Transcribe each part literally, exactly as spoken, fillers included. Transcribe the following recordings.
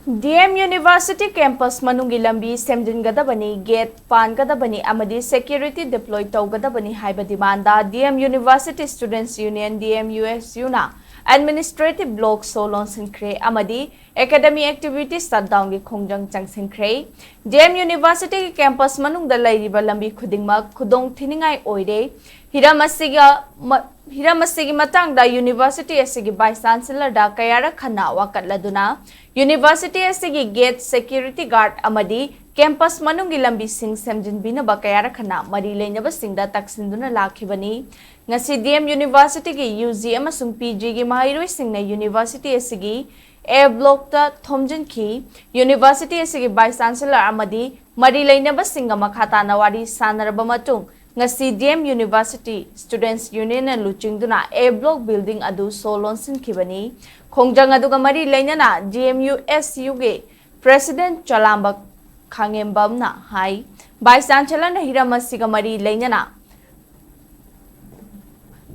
D M University campus ꯃꯅꯨꯡꯒꯤ ꯂꯝꯕꯤ ꯁꯦꯝꯖꯤꯟꯒꯗꯕꯅꯤ, gate ꯄꯥꯟꯒꯗꯕꯅꯤ ꯑꯃꯗꯤ security deploy ꯇꯧꯒꯗꯕꯅꯤ ꯍꯥꯏꯕ demand ꯗ D M University Students Union, D M U S U ꯅ administrative block show ꯂꯣꯟꯁꯤꯟꯈ꯭ꯔꯦ ꯑꯃꯗꯤ academic activity shutdown ꯒꯤ ꯈꯣꯡꯖꯪ ꯆꯪꯁꯤꯟꯈ꯭ꯔꯦ꯫ D M University ꯒꯤ campus ꯃꯅꯨꯡꯗ ꯂꯩꯔꯤꯕ ꯂꯝꯕꯤ ꯈꯨꯗꯤꯡꯃꯛ ꯈꯨꯗꯣꯡ ꯊꯤꯅꯤꯡꯉꯥꯏ ꯑꯣꯏꯔꯦ꯫ ꯍꯤꯔꯝ ꯑꯁꯤꯒ ꯃ-, ꯍꯤꯔꯝ ꯑꯁꯤꯒꯤ ꯃꯇꯥꯡꯗ university ꯑꯁꯤꯒꯤ vice chancellor ꯗ ꯀꯌꯥꯔꯛ ꯍꯟꯅ ꯋꯥꯀꯠꯂꯗꯨꯅ, university ꯑꯁꯤꯒꯤ gate, security guard ꯑꯃꯗꯤ campus ꯃꯅꯨꯡꯒꯤ ꯂꯝꯕꯤꯁꯤꯡ ꯁꯦꯝꯖꯤꯟꯕꯤꯅꯕ ꯀꯌꯥꯔꯛ ꯍꯟꯅ ꯃꯔꯤ ꯂꯩꯅꯕꯁꯤꯡꯗ ꯇꯛꯁꯤꯟꯗꯨꯅ ꯂꯥꯛꯈꯤꯕꯅꯤ꯫ ꯉꯁꯤ D M University ꯒꯤ U G ꯑꯃꯁꯨꯡ P G ꯒꯤ ꯃꯍꯩꯔꯣꯏꯁꯤꯡꯅ university ꯑꯁꯤꯒꯤ A block ꯇ ꯊꯣꯝꯖꯤꯟꯈꯤ꯫ University ꯑꯁꯤꯒꯤ vice chancellor ꯑꯃꯗꯤ ꯃꯔꯤ ꯂꯩꯅꯕꯁꯤꯡꯒ ꯃꯈꯥ ꯇꯥꯅ ꯋꯥꯔꯤ ꯁꯥꯟꯅꯔꯕ ꯃꯇꯨꯡ, ꯉꯁꯤ D M University Students Union ꯅ ꯂꯨꯆꯤꯡꯗꯨꯅ A block building ꯑꯗꯨ show ꯂꯣꯟꯁꯤꯟꯈꯤꯕꯅꯤ꯫ ꯈꯣꯡꯖꯪ ꯑꯗꯨꯒ ꯃꯔꯤ ꯂꯩꯅꯅ D M U S U ꯒꯤ president ꯆꯂꯥꯝꯕ ꯈꯥꯉꯦꯝꯕꯝꯅ ꯍꯥꯏ, vice chancellor ꯅ ꯍꯤꯔꯝ ꯑꯁꯤꯒ ꯃꯔꯤ ꯂꯩꯅꯅ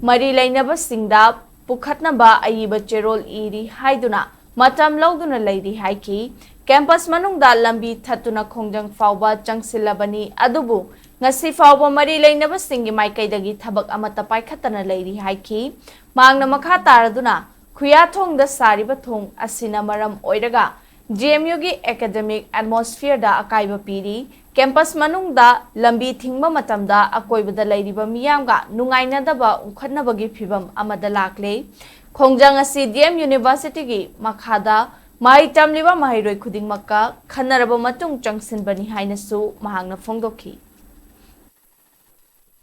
ꯃꯔꯤ ꯂꯩꯅꯕꯁꯤꯡꯗ ꯄꯨꯈꯠꯅꯕ ꯑꯏꯕ ꯆꯦꯔꯣꯜ ꯏꯔꯤ ꯍꯥꯏꯗꯨꯅ ꯃꯇꯝ ꯂꯧꯗꯨꯅ ꯂꯩꯔꯤ ꯍꯥꯏꯈꯤ꯫ Campus ꯃꯅꯨꯡꯗ ꯂꯝꯕꯤ ꯊꯠꯇꯨꯅ ꯈꯣꯡꯖꯪ ꯐꯥꯎꯕ ꯆꯪꯁꯤꯜꯂꯕꯅꯤ, ꯑꯗꯨꯕꯨ ꯉꯁꯤ ꯐꯥꯎꯕ ꯃꯔꯤ ꯂꯩꯅꯕꯁꯤꯡꯒꯤ ꯃꯥꯏꯀꯩꯗꯒꯤ ꯊꯕꯛ ꯑꯃꯠꯇ ꯄꯥꯏꯈꯠꯇꯅ ꯂꯩꯔꯤ ꯍꯥꯏꯈꯤ꯫ ꯃꯍꯥꯛꯅ ꯃꯈꯥ ꯇꯥꯔꯗꯨꯅ, ꯈꯨꯌꯥꯊꯣꯡꯗ ꯁꯥꯔꯤꯕ ꯊꯣꯡ ꯑꯁꯤꯅ ꯃꯔꯝ ꯑꯣꯏꯔꯒ D M U ꯒꯤ academic atmosphere ꯗ ꯑꯀꯥꯏꯕ ꯄꯤꯔꯤ꯫ Campus ꯃꯅꯨꯡꯗ ꯂꯝꯕꯤ ꯊꯤꯡꯕ ꯃꯇꯝꯗ ꯑꯀꯣꯏꯕꯗ ꯂꯩꯔꯤꯕ ꯃꯤꯌꯥꯝꯒ ꯅꯨꯡꯉꯥꯏꯅꯗꯕ ꯎꯪꯈꯠꯅꯕꯒꯤ ꯐꯤꯚꯝ ꯑꯃꯗ ꯂꯥꯛꯂꯦ꯫ ꯈꯣꯡꯖꯪ ꯑꯁꯤ D M University ꯒꯤ ꯃꯈꯥꯗ ꯃꯍꯩ ꯇꯝꯂꯤꯕ ꯃꯍꯩꯔꯣꯏ ꯈꯨꯗꯤꯡꯃꯛꯀ ꯈꯟꯅꯔꯕ ꯃꯇꯨꯡ ꯆꯪꯁꯤꯟꯕꯅꯤ ꯍꯥꯏꯅꯁꯨ ꯃꯍꯥꯛꯅ ꯐꯣꯡꯗꯣꯛꯈꯤ꯫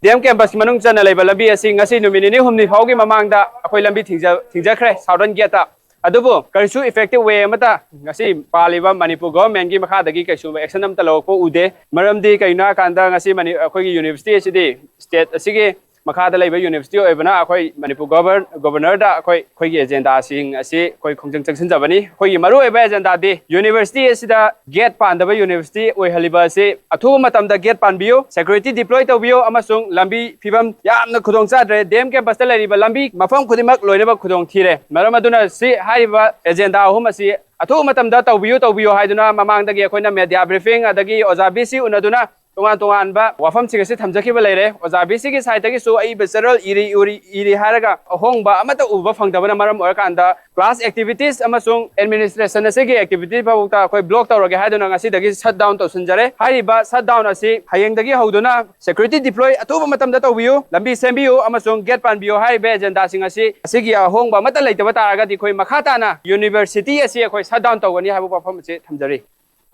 D M campus ꯀꯤ ꯃꯅꯨꯡ ꯆꯟꯅ ꯂꯩꯕ ꯂꯝꯕꯤ ꯑꯁꯤ ꯉꯁꯤ ꯅꯨꯃꯤꯠ ꯅꯤꯅꯤ ꯍꯨꯝꯅꯤ ꯐꯥꯎꯒꯤ ꯃꯃꯥꯡꯗ ꯑꯩꯈꯣꯏ ꯂꯝꯕꯤ ꯊꯤꯡꯖ-, ꯊꯤꯡꯖꯈ꯭ꯔꯦ southern gate ꯇ꯫ ꯑꯗꯨꯕꯨ ꯀꯔꯤꯁꯨ effective way ꯑꯃꯠꯇ ꯉꯁꯤ ꯄꯥꯜꯂꯤꯕ ꯃꯅꯤꯄꯨꯔ government ꯀꯤ ꯃꯈꯥꯗꯒꯤ ꯀꯩꯁꯨ action ꯑꯃꯠꯇ ꯂꯧꯔꯛꯄ ꯎꯗꯦ꯫ ꯃꯔꯝꯗꯤ ꯀꯩꯒꯤꯅꯣ ꯍꯥꯏ ꯀꯥꯟꯗ ꯉꯁꯤ ꯃꯅꯤ-, ꯑꯩꯈꯣꯏꯒꯤ university ꯑꯁꯤꯗꯤ state ꯑꯁꯤꯒꯤ ꯃꯈꯥꯗ ꯂꯩꯕ ꯌꯨꯅꯤꯚꯔꯁꯤꯇꯤ ꯑꯣꯏꯕꯅ ꯑꯩꯈꯣꯏ ꯃꯅꯤꯄꯨꯔ ꯒꯣꯚꯔ ꯒꯣꯚꯔꯅꯔꯗ ꯑꯩꯈꯣꯏ ꯑꯩꯈꯣꯏꯒꯤ ꯑꯦꯖꯦꯟꯗꯥꯁꯤꯡ ꯑꯁꯤ ꯑꯩꯈꯣꯏ ꯈꯣꯡꯖꯪ ꯆꯪꯁꯤꯟꯖꯕꯅꯤ꯫ ꯑꯩꯈꯣꯏꯒꯤ ꯃꯔꯨꯑꯣꯏꯕ ꯑꯦꯖꯦꯟꯗꯥꯗꯤ ꯌꯨꯅꯤꯚꯔꯁꯤꯇꯤ ꯑꯁꯤꯗ ꯒꯦꯠ ꯄꯥꯟꯗꯕ ꯌꯨꯅꯤꯚꯔꯁꯤꯇꯤ ꯑꯣꯏꯍꯜꯂꯤꯕ ꯑꯁꯤ ꯑꯊꯨꯕ ꯃꯇꯝꯗ ꯒꯦꯠ ꯄꯥꯟꯕꯤꯌꯨ, ꯁꯦꯀ꯭ꯌꯨꯔꯤꯇꯤ ꯗꯤꯄ꯭ꯂꯣꯏ ꯇꯧꯕꯤꯌꯨ, ꯑꯃꯁꯨꯡ ꯂꯝꯕꯤ ꯐꯤꯕꯝ ꯌꯥꯝꯅ ꯈꯨꯗꯣꯡ ꯆꯥꯗ꯭ꯔꯦ꯫ ꯗꯤ ꯑꯦꯝ ꯀꯦꯝꯄꯁꯇ ꯂꯩꯔꯤꯕ ꯂꯝꯕꯤ ꯃꯐꯝ ꯈꯨꯗꯤꯡꯃꯛ ꯂꯣꯏꯅꯃꯛ ꯈꯨꯗꯣꯡ ꯊꯤꯔꯦ꯫ ꯃꯔꯝ ꯑꯗꯨꯅ ꯁꯤ ꯍꯥꯏꯔꯤꯕ ꯑꯦꯖꯦꯟꯗꯥ ꯑꯍꯨꯝ ꯑꯁꯤ ꯑꯊꯨꯕ ꯃꯇꯝꯗ ꯇꯧꯕꯤꯌꯨ, ꯇꯧꯕꯤꯌꯨ ꯍꯥꯏꯗꯨꯅ ꯃꯃꯥꯡꯗꯒꯤ ꯑꯩꯈꯣꯏꯅ ꯃꯦꯗꯤꯌꯥ ꯕ꯭ꯔꯤꯐꯤꯡ ꯑꯗꯒꯤ ꯑꯣꯖꯥ ꯕꯤ ꯁꯤ ꯎꯅꯗꯨꯅ ꯇꯣꯉꯥꯟ ꯇꯣꯉꯥꯟꯕ ꯋꯥꯐꯝꯁꯤꯡ ꯑꯁꯤ ꯊꯝꯖꯈꯤꯕ ꯂꯩꯔꯦ꯫ ꯑꯣꯖꯥ ꯕꯤ ꯁꯤꯒꯤ ꯁꯥꯏꯠꯇꯒꯤꯁꯨ ꯑꯏꯕ ꯆꯦꯔꯣꯜ ꯏꯔꯤ ꯏꯔꯤ ꯏꯔꯤ ꯍꯥꯏꯔꯒ ꯑꯍꯣꯡꯕ ꯑꯃꯠꯇ ꯎꯕ ꯐꯪꯗꯕꯅ ꯃꯔꯝ ꯑꯣꯏꯔꯀꯥꯟꯗ ꯀ꯭ꯂꯥꯁ ꯑꯦꯛꯇꯤꯚꯤꯇꯤꯁ ꯑꯃꯁꯨꯡ ꯑꯦꯗꯃꯤꯅꯤꯁꯇ꯭ꯔꯦꯁꯟ ꯑꯁꯤꯒꯤ ꯑꯦꯛꯇꯤꯚꯤꯇꯤ ꯐꯥꯎꯕꯗ ꯑꯩꯈꯣꯏ ꯕ꯭ꯂꯣꯛ ꯇꯧꯔꯒꯦ ꯍꯥꯏꯗꯨꯅ ꯉꯁꯤꯗꯒꯤ ꯁꯠ ꯗꯥꯎꯟ ꯇꯧꯁꯤꯟꯖꯔꯦ꯫ ꯍꯥꯏꯔꯤꯕ ꯁꯠ ꯗꯥꯎꯟ ꯑꯁꯤ ꯍꯌꯦꯡꯗꯒꯤ ꯍꯧꯗꯨꯅ ꯁꯦꯀ꯭ꯌꯨꯔꯤꯇꯤ ꯗꯤꯄ꯭ꯂꯣꯏ ꯑꯊꯨꯕ ꯃꯇꯝꯗ ꯇꯧꯕꯤꯌꯨ, ꯂꯝꯕꯤ ꯁꯦꯝꯕꯤꯌꯨ ꯑꯃꯁꯨꯡ ꯒꯦꯠ ꯄꯥꯟꯕꯤꯌꯨ ꯍꯥꯏꯔꯤꯕ ꯑꯦꯖꯦꯟꯗꯥꯁꯤꯡ ꯑꯁꯤ ꯑꯁꯤꯒꯤ ꯑꯍꯣꯡꯕ ꯑꯃꯠꯇ ꯂꯩꯇꯕ ꯇꯥꯔꯒꯗꯤ ꯑꯩꯈꯣꯏ ꯃꯈꯥ ꯇꯥꯅ ꯌꯨꯅꯤꯚꯔꯁꯤꯇꯤ ꯑꯁꯤ ꯑꯩꯈꯣꯏ ꯁꯠ ꯗꯥꯎꯟ ꯇꯧꯒꯅꯤ ꯍꯥꯏꯕ ꯋꯥꯐꯝ ꯑꯁꯤ ꯊꯝꯖꯔꯤ꯫